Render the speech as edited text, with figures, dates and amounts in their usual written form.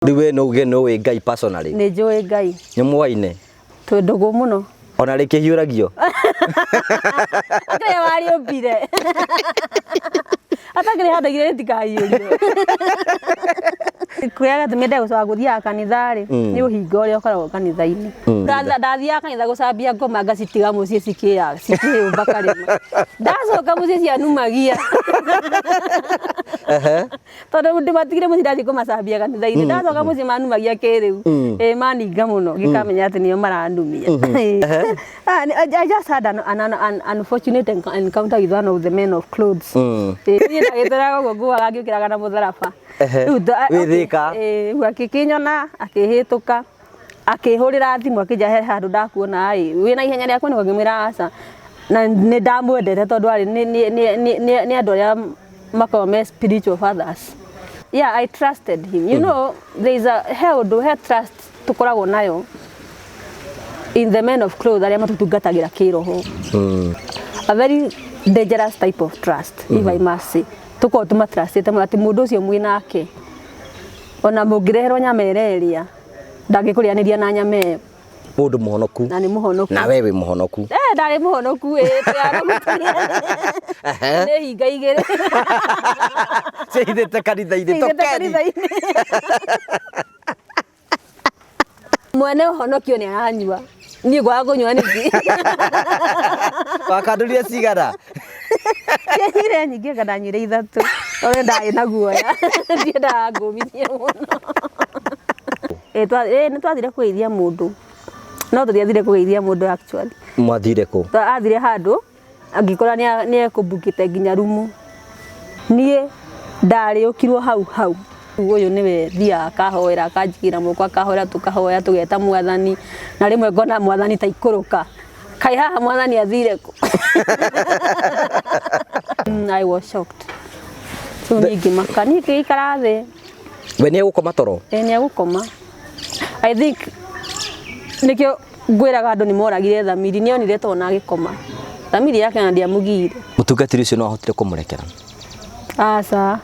Rĩu we no uge no wĩ Ngai personally. Nĩ njũĩ Ngai. Nĩ mwaine. Twĩ ndũgũ mũno. Ona rĩkĩhiũragio. Akĩrĩa wariũmbire. Atakĩrĩ handũ igĩrĩ rĩtikahiũrio. Kũrĩa gatũmĩte gũcoka gũthiaga kanitha rĩ, nĩ ũhinga ũrĩa ũkoragwo kanitha-inĩ. Ndathiaga kanitha gũcambia ngoma ngacitiga mũciĩ cikĩya cikĩyũmba karĩma. Ndacoka mũciĩ cianumagia. Tondũ ndĩmatigire mũciĩ ndathiĩ kũmacambia kanitha-inĩ. Ndacoka mũciĩ manumagia kĩrĩu. Ĩĩ maninga mũno ngĩkamenya atĩ nĩo maranumia. Ah, I just had an unfortunate encounter with one of the men of clothes. Ĩĩ, niĩ ndagĩtũraga ũguo nguaga ngĩũkĩraga na mũtharaba. Rĩu Wĩ Thĩka? Ĩĩ, rĩu akĩkĩnyona akĩhĩtũka akĩhũrĩra thimũ akĩnjĩra he handũ ndakuona ĩ wĩna ihenya rĩa kũinũka ngĩmwĩra aca na nĩ ndamwendete tondũ arĩ nĩ andũ arĩa makoragwo me spiritual fathers. Yeah, I trusted him. You know, there is a he ũndũ he trust tũkoragwo nayo in the men of clothes arĩa matũtungatagĩra kĩroho. A very dangerous type of trust, if I must say. Tũkoragwo tũmatrustĩte mũno atĩ mũndũ ũcio mwĩ nake ona mũngĩreherwo nyama ĩrerĩa ndangĩkũrĩanĩria na nyama ĩyo. Mũndũ mũhonoku. Na nĩ mũhonoku. Na we wĩ mũhonoku. Eh, ndarĩ mũhonoku ĩ, twĩ Nĩ hinga igĩrĩ. Ciĩhithĩte kanitha-inĩ Ciĩhithĩte tokeni. kanitha-inĩ. Mwene ũhonokio nĩ aranyua. Niĩ ngwaga kũnyua nĩkĩ? Wakandũrire cigana? Ndianyuire nyingĩ anga ndanyuire ithatũ. Tondũ ndarĩ na guoya. Ndiendaga ngũmithie mũno. Ĩ nĩ twathire kũgeithia mũndũ. No tũtiathire kũgeithia mũndũ actually. Mwathire kũ? Athire handũ angĩkora nĩ ekũmbukĩte nginya rumu. Niĩ ndarĩũkirwo hau hau. Ũyũ nĩwe thiaga akahoera akanjigĩra moko akahoera tũkahoya tũgeta mwathani na rĩmwe ngona mwathani ta ikũrũka. Kaĩ haha mwathani athire kũ? I was shocked. So niĩ ngĩmaka, niĩ ngĩikara thĩ. We nĩ egũkoma toro? Ĩĩ nĩ egũkoma. I think nĩkĩo ngwĩraga andũ nĩ moragire thamiri, nĩ onire toro na agĩkoma. Thamiri yake ona ndĩamũgiire. Mũtungatĩri ũcio no ahotire kũmũrekera? Aca.